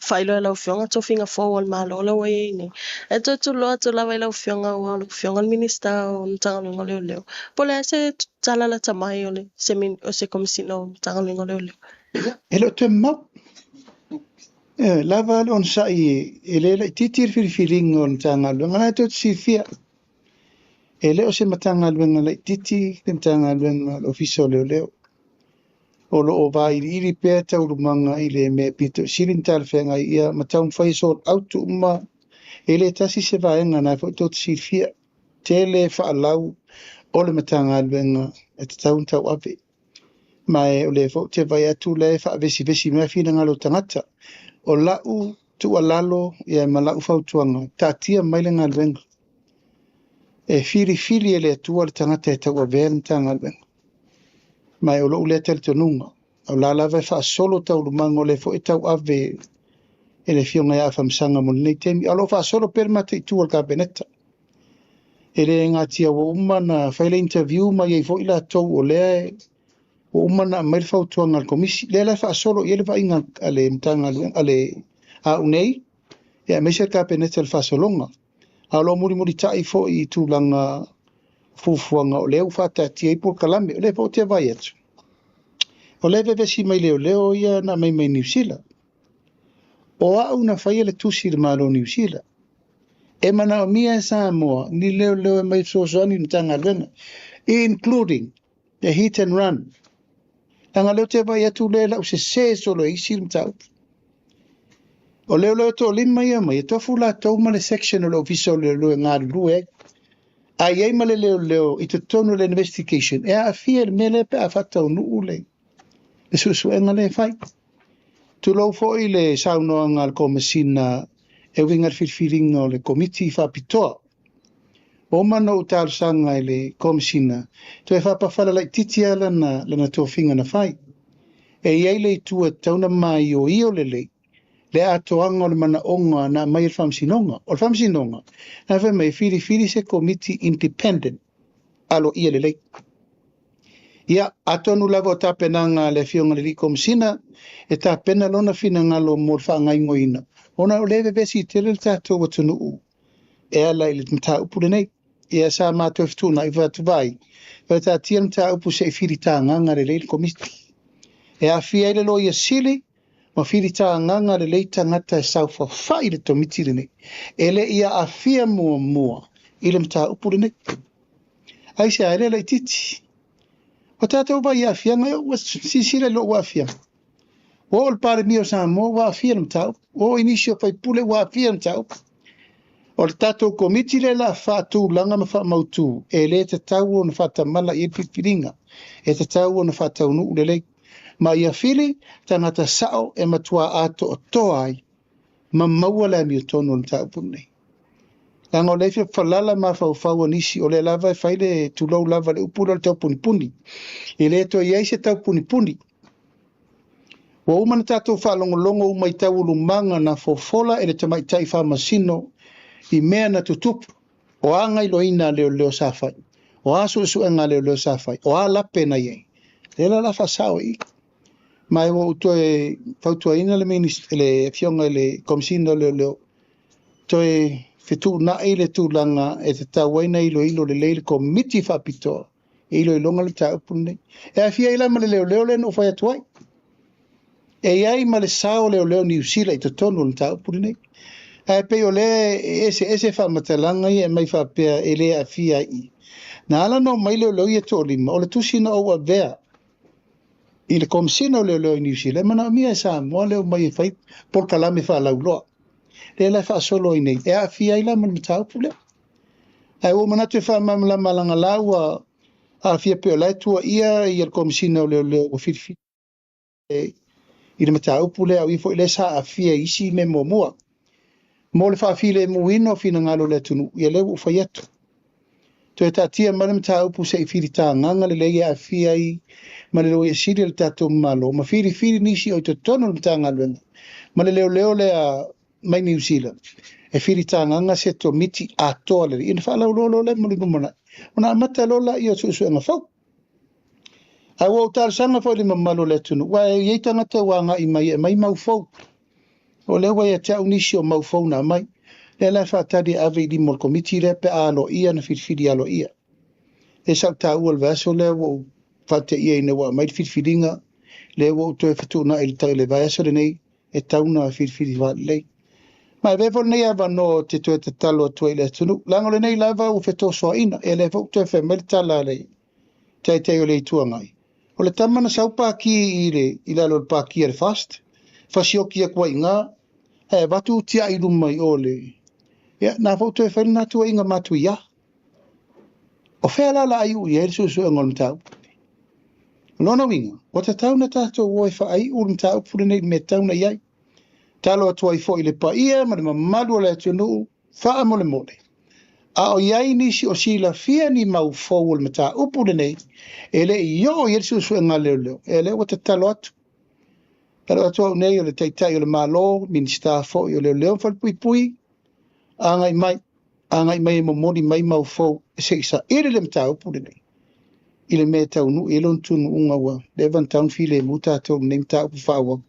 faailoa i lau Afioga tofiga fou o le Malo la ua i ai nei. E toe tuloa atu lava i lau Afioga aua o lau Afioga le Minisita o Matagaluega o Leoleo. Po o le a se tala lata mai o se Komesina o Matagaluega o Leoleo? E le o toe mamao. E lava le onosai, e le laitiiti le filifiliga o le Matagaluega, la e tou te silafia. E le o se Matagaluega laitiiti le Matagaluega o le Ofisa o Leoleo. O lo o vailiili pea taualumaga i le mea pito i sili ona talafeagai ia ma taumafai e sort out uma. E le tasi se vaega na foi tou te silafia. Tele faalau o le Matagaluega e tatau ona tauave. Ma o lea foi ou te vaai atu lea e faavesivesi mai finagalo o tagata. O lau tuualalo ia ma lau fautuaga, taatia mai le galuega. E filifili e le Atua le tagata e tauavea le Matagaluega. Ma o lou lea talitonuga. O la lava e faasolo taualumaga o lea foi e tauave e le Afioga ia Afamasaga mo lenei taimi. A o lo o faasolo pea le mataitu o le Kapeneta. E le gatia ua uma na fai le interview ma iai foi latou o lea ua uma na aumai le fautuaga a le Komisi. Lea la e faasolo i ai le vaaiga a le Matagaluega a le au nei, ia aemaise le Kapeneta i le faasologa. A o lo o mulimulitai foi i tulaga fuafuaga o lea ua faataatia ai polokalame. O lea foi ou te vaai atu. O lea e vevesi mai leoleo ia na aumai mai Niu Sila. O au na faia le tusi i le Malo o Niu Sila. E manaomia e Samoa ni leoleo e mai fesoasoani i le Matagaluega, including the hit and run. Leaga lea ou te vaai atu lea lau sese solo e isi le mataupu. O leoleo toalima ia mai, e tofu latou ma le section o le ofisa o leoleo e galulue ai. A i ai ma le leoleo i totonu o le investigation, e aafia i le mea lea pe a faataunuu le suesuega lea e fai. Tulou foi le saunoaga a le Komesina e uiga i le filifiliga o le Komiti Faapitoa. Ua uma ona ou talosaga i le Komesina, toe faapafala laitiiti lava lana tofiga na fai. E i ai le itu e tatau ona maioio lelei le atoaga o le manaoga na aumai e le Faamasinoga. O le Faamasinoga, na fai mai e filifili se Komiti independent aloaia lelei. Ia, atonu lava o tapenaga a le Afioga i le Komesina e tapena lona finagalo mo le faagaoioiga, ona o lea e vevesi tele le tatou atunuu e ala i le mataupu lenei. Ia sa matou fetuunai atu vai, faataatia le mataupu se i filitagaga lelei le Komiti. E aafia ai le Loia Sili ma filitagaga lelei tagata e saofafai i le Komiti lenei. E le i aafia muamua i le mataupu lenei. Aisea, e le laitiiti. O tatou vai i aafiaga, ua silasila i lou aafiaga. Ua oo le Palemia o Samoa ua aafia le mataupu. Ua oo i nisi o faipule ua aafia le mataupu. O le tatou Komiti lea la faatulaga ma faamautu, e le tatau ona faatamala i ai le filifiliga. E tatau ona faataunuu lelei. Ma ia fili tagata sao e matua atoatoa ai ma maua le amiotonu o le mataupu lenei. Leaga o lea e fia falala mafaufau o nisi, o lea lava e fai le tulou lava le upu lea o le taupunipuni. E le toe i ai se taupunipuni. Ua uma na tatou faalogologo uma i taualumaga na fofola e le tamaitai faamasino i mea na tutupu. O a gailoina a leoleo sa fai, o a suesuega a leoleo sa fai, o a lape na i ai. Lea la la faasao i. Ma e ua ou toe fautuaina le Afioga i le Komesina o Leoleo, toe fetuunai le tulaga e tatau ai na iloilo lelei le Komiti Faapitoa e iloiloga le mataupu lenei. E aafia ai la ma le leoleo lea na ou fai atu ai. E i ai ma le sao leoleo Niu Sila i totonu o le mataupu lenei. Ae pei o lea e eseese faamatalaga ia e mai faapea e le aafia ai i. Na ala ona omai leoleo ia toalima, o le tusi na ou avea i le Komesina o Leoleo i Niu Sila, e manaomia e Samoa le omai e fai polokalame faalauiloa. Lea la e faasolo ai nei, e aafia ai la ma le mataupu lea. Ae ua ou manatu e faamalamalama leaga la ua aafia pei o la e tuuaia ia le Komesina o Leoleo ua filifili i le mataupu lea, o ia foi lea sa aafia i isi mea muamua. Mo le faafilemuina o finagalo o le atunuu, ia lea ua ou fai atu. Toe taatia mai le mataupu se i filitagaga lelei e aafia ai ma le Loia Sili o le tatou Malo, ma filifili nisi o i totonu o le Matagaluega ma le leoleo lea mai Niu Sila, e filitagaga se Komiti atoa lelei. Ina faalauiloa loa lea mo le lumanai, ona amata loa lea o suesuega fou. Ae ua ou talosaga foi i le mamalu o le atunuu, aua e i ai tagata ua agai mai e aumai mau fou. O lea ua ia te au nisi o mau fou na aumai. Lea la e faatali e ave i lima o le Komiti lea pe a aloaia na filifili aloaia. Lea sa ou taua i le vaiaso lea ua ou faateia ina ua aumai le filifiliga, lea ua ou toe fetuunai i le vaiaso lenei e tau na filifili faalelei. Ma e avea foi lenei avanoa ou te toe tatalo atu ai i le atunuu, leaga o lenei lava ua fetosoaina, ia lea foi ua toe fai mai le tala a le Taitai o le Itu Agai, o le tama na sau paki i lalo o le paki a le FAST, fasioki atu ai i ina, ae avatu tiai i luma i o le... Ia, na foi ua toe fai lena tuuaiga matuia. O fea la o le a iu i ai le suesuega o le mataupu? O lona uiga, ua tatau ona tatou o e faaiu le mataupu lenei i le mea e tatau ona i ai. Talo atu ai foi i le paia ma le mamalu o le atunuu, faamolemole. A o i ai nisi o silafia ni mau fou o le mataupu lenei, e le i oo i ai le suesuega a leoleo, ia lea ua tatalo atu. Tatalo atu au nei o le Taitai o le Malo, Minisita foi o Leoleo ma Falepuipui, agai mai, agai mai e momoli mai mau fou se i saili le mataupu lenei i le mea e taunuu i ai lona tunuuga ua leva ona tatau ona filemu tatou i lenei mataupu faaauau.